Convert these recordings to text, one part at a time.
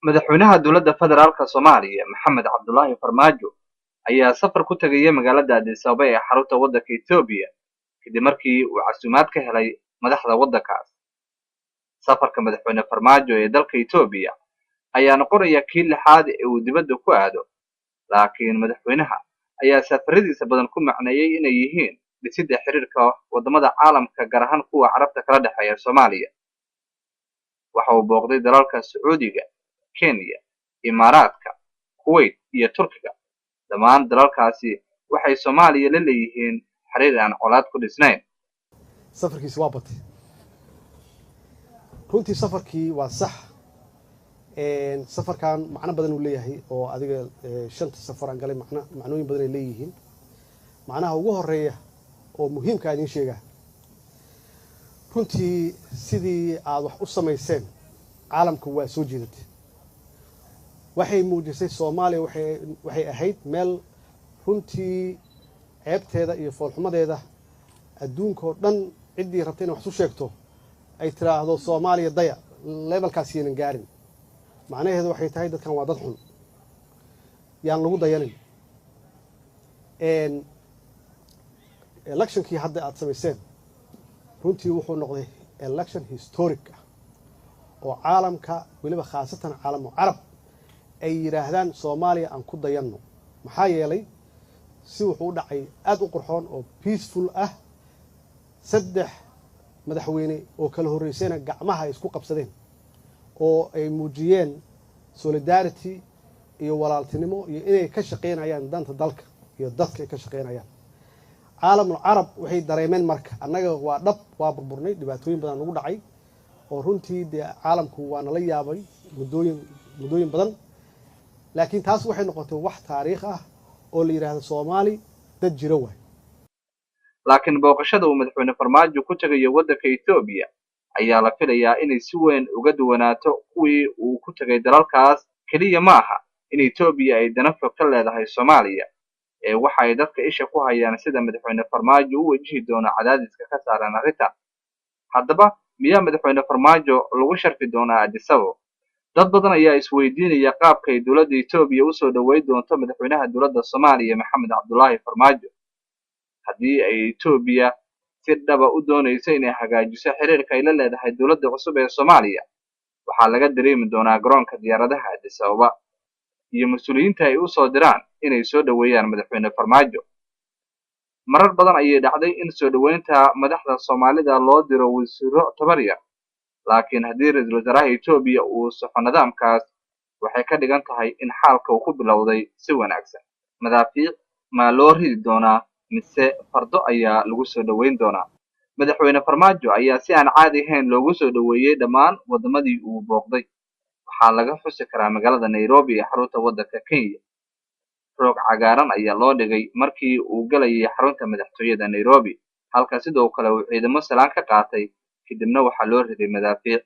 Madaxweynaha dowladda federaalka Soomaaliya Maxamed Cabdulaahi Farmaajo ayaa safar ku tegaya magaalada Addis Ababa ee xarunta waddanka Itoobiya kadib markii uu casuumaad ka helay madaxda waddankaas. Safarka madaxweyne Farmaajo ee dalka Itoobiya ayaa noqonaya kii lixaad ee uu dibadda ku aado, laakiin madaxweynaha ayaa safaradiisa badan ku macneeyay inay yihiin dhisidda xiriirka wadamada caalamka, gaar ahaan kuwa carabta kala dhexeeya Soomaaliya. Waxa uu booqday dalalka Sacuudiga, Kenya, Imaaraadka, Kuwait iyo Turkiga. Dhammaan dalalkaasi waxay Soomaaliya la leeyihiin xiriir aan colaad ku dhisnayn. Safarkiisi waa batay runtii, safarkii waa sax. Safarkan macno badan uu leeyahay oo adiga shanta safar aan galay macno macnooyin badan ay leeyihiin. Macnaha ugu horeeya oo muhiimka idiin sheegaa runtii, sidii aad wax u samayseen caalamka waa soo jiidatay. Waxay muujisay Soomaaliya waxay ahayd meel runtii ceebteeda iyo foolxumadeeda adduunka oo dhan ciddii rabtay inay wax isu sheegto ay tiraahdo Soomaaliya daya levelkaas yaynan gaarin. Macnaheedu waxay tahay dadkan waa dad xun, yaan lagu dayanin. Electionkii hadda aad samayseen runtii wuxuu noqday election historic ah oo caalamka, weliba khaasatan caalamu carab, ay yidhaahdaan Soomaaliya aan ku dayanno. Maxaa yeelay si wuxuu u dhacay aada u qurxoon oo peaceful ah, saddex madaxweyne oo kala horreysayna gacmaha ay isku qabsadeen oo ay muujiyeen solidarity iyo walaaltinimo iyo inay ka shaqaynayaan danta dalka iyo dadka ay ka shaqaynayaan. Caalamul carab waxay dareemeen marka annaga waa dhab, waa burburnay, dhibaatooyin badan nagu dhacay oo runtii dee caalamku waa nala yaabay muddooyin badan, laakiin taas waxay noqotay wax taariikh ah oo la yidhaahdo Soomaali dad jiro waay. Laakiin booqashada uu madaxweyne Farmaajo ku tegayo waddanka Itoobiya ayaa la filayaa inay si weyn uga duwanaato kuwii uu ku tegay dalalkaas. Keliya ma aha in Itoobiya ay dana fog ka leedahay Soomaaliya ee waxa ay dadka isha ku hayaan sida madaxweyne Farmaajo u wajihi doono cadaadiska ka saaran arrintan. Haddaba miyaa madaxweyne Farmaajo lagu sharfi doonaa Addis Ababa? Dad badan ayaa isweydiinaya qaabka ay dowladda Itoobiya usoo dhaweyn doonto madaxweynaha dowladda Soomaaliya Maxamed Cabdulaahi Farmaajo. Haddii ay Itoobiya si dhaba u doonayso inay hagaajiso xiriirka ay la leedahay dowladda cusub ee Soomaaliya, waxaa laga dareemi doonaa garoonka diyaaradaha Addis Ababa iyo mas-uuliyiinta ay u soo diraan inay soo dhoweeyaan madaxweyne Farmaajo. Marar badan ayay dhacday in soo dhoweynta madaxda Soomaalida loo diro wasiiro tabar yar, laakiin haddii ra-iisul wasaaraha Itoobiya uu saxo nidaamkaas, waxay ka dhigan tahay in xaalka uu ku bilowday si wanaagsan. Madaafiic maa loo ridi doonaa mise fardo ayaa lagu soo dhoweyn doonaa? Madaxweyne Farmaajo ayaa si aan caadi ahayn loogu soo dhoweeyey dhammaan wadamadii uu booqday. Waxaa laga xusi karaa magaalada Nairobi ee xarunta waddanka Kenya. Roog cagaaran ayaa loo dhigay markii uu galayay xarunta madaxtooyada Nairobi, halka sidoo kale uu ciidamo salaan ka qaatay, kadibna waxaa loo riday madaafiic.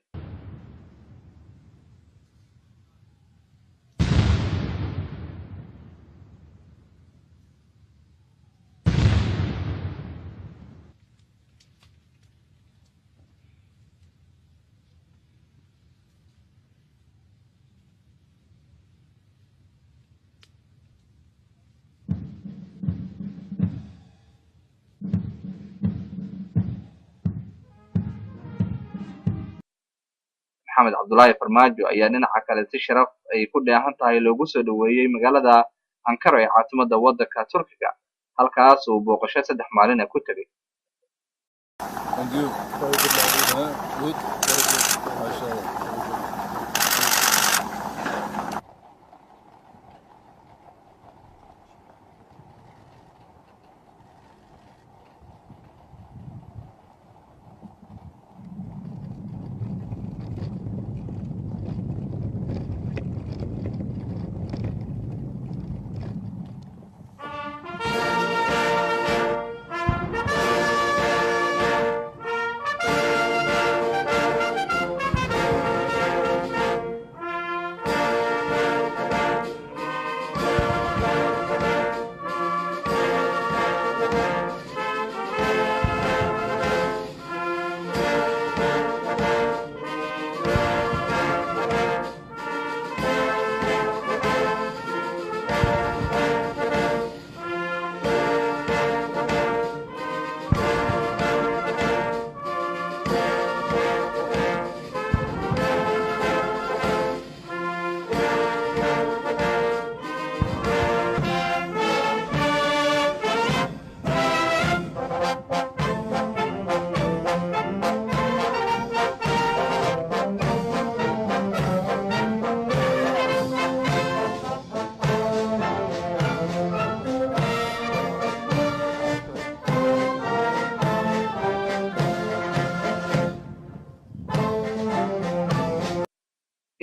Maxamed Cabdulaahi Farmaajo ayaa dhinaca kale si sharaf ay ku dheehan tahay loogu soo dhoweeyey magaalada Ankara ee caasimadda waddanka Turkiga, halkaas uu booqasho 3 maalin ah ku tegay. And you? Very good. Good. Very good. MashaAllah. Very good.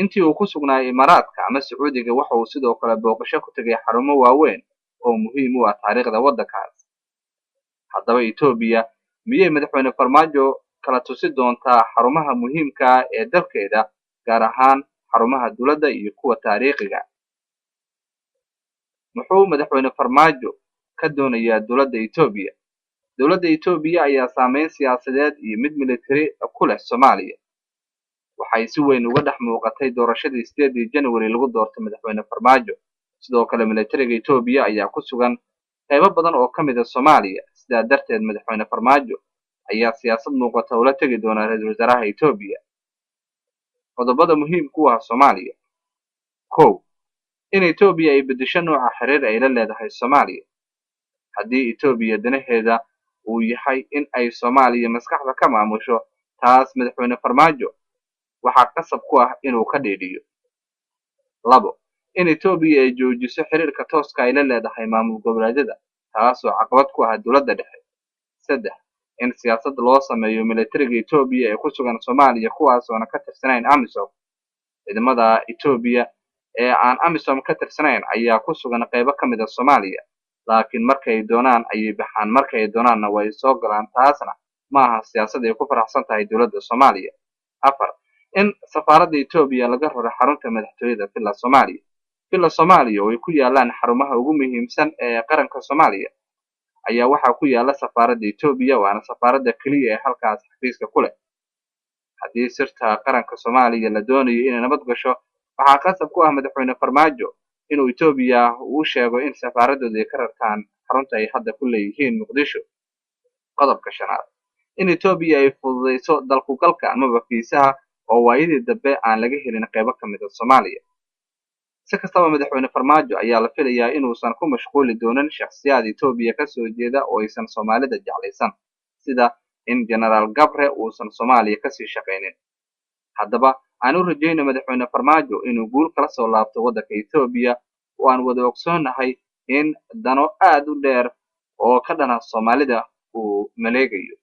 Intii uu ku sugnaa Imaaraadka ama Sacuudiga, waxa uu sidoo kale booqasho ku tegay xarumo waaweyn oo muhiim u ah taariikhda waddankaas. Haddaba Etoobiya miyay madaxweyne Farmaajo kala tusi doontaa xarumaha muhiimka ah ee dalkeeda, gaar ahaan xarumaha dowladda iyo kuwa taariikhiga? Muxuu madaxweyne Farmaajo ka doonayaa dowladda Etoobiya? Dowladda Etoobiya ayaa saameyn siyaasadeed iyo mid militari ku leh Soomaaliya. Waxay si weyn uga dhex muuqatay doorashadii 8dii January lagu doortay madaxweyne Farmaajo. Sidoo kale militariga Etoobiya ayaa ku sugan qaybo badan oo ka mid ah Soomaaliya. Sidaa darteed madaxweyne Farmaajo ayaa siyaasad muuqata ula tegi doona ra-iisul wasaaraha Etoobiya. Qodobada muhiimka u ah Soomaaliya: 1, in Etoobiya ay beddesho nooca xiriir ay la leedahay Soomaaliya. Haddii Etoobiya danaheeda uu yahay in ay Soomaaliya maskaxda ka maamusho, taas madaxweyne Farmaajo waxaa qasab ku ah inuu ka dhiidhiyo. 2, in Etoobiya ay joojiso xiriirka tooska ay la leedahay maamul goboleedyada, taasoo caqabad ku ah dowladda dhexe. 3, in siyaasad loo sameeyo militariga Etoobiya ee ku sugan Soomaaliya, kuwaasoona ka tirsanayn AMISOM. Ciidamada Etoobiya ee aan AMISOM ka tirsanayn ayaa ku sugan qaybo ka mid ah Soomaaliya, laakiin markay doonaan ayay baxaan, markay doonaanna way soo galaan. Taasna ma aha siyaasad ay ku faraxsan tahay dowladda Soomaaliya. 4, in safaaradda Etoobiya laga raro xarunta madaxtooyada Villa Soomaaliya. Villa Soomaaliya oo ay ku yaalaan xarumaha ugu muhiimsan ee qaranka Soomaaliya ayaa waxaa ku yaala safaaradda Etoobiya, waana safaaradda keliya ee halkaas xafiiska ku leh. Haddii sirta qaranka Soomaaliya la doonayo inay nabad gasho, waxaa qasab ku ah madaxweyne Farmaajo inuu Etoobiya uu sheego in safaaradooda ay ka rartaan xarunta ay hadda ku leeyihiin Muqdisho. Qodobka shanaad, in Etoobiya ay fududayso dalku-galka amaba fiisaha oo waayadii dambe aan laga helin qaybo ka mid ah Soomaaliya. Si kastaba madaxweyne Farmaajo ayaa la filayaa inuusan ku mashquuli doonin shakhsiyaad Etoobiya ka soo jeeda oo aysan Soomaalida jeclaysan, sida in Genaraal Gabre uusan Soomaaliya kasii shaqaynin. Haddaba aan u rajayno madaxweyne Farmaajo inuu guul kala soo laabto waddanka Etoobiya, oo aan wada ogsoonnahay in dano aad u dheer oo ka dhana Soomaalida uu maleegayo.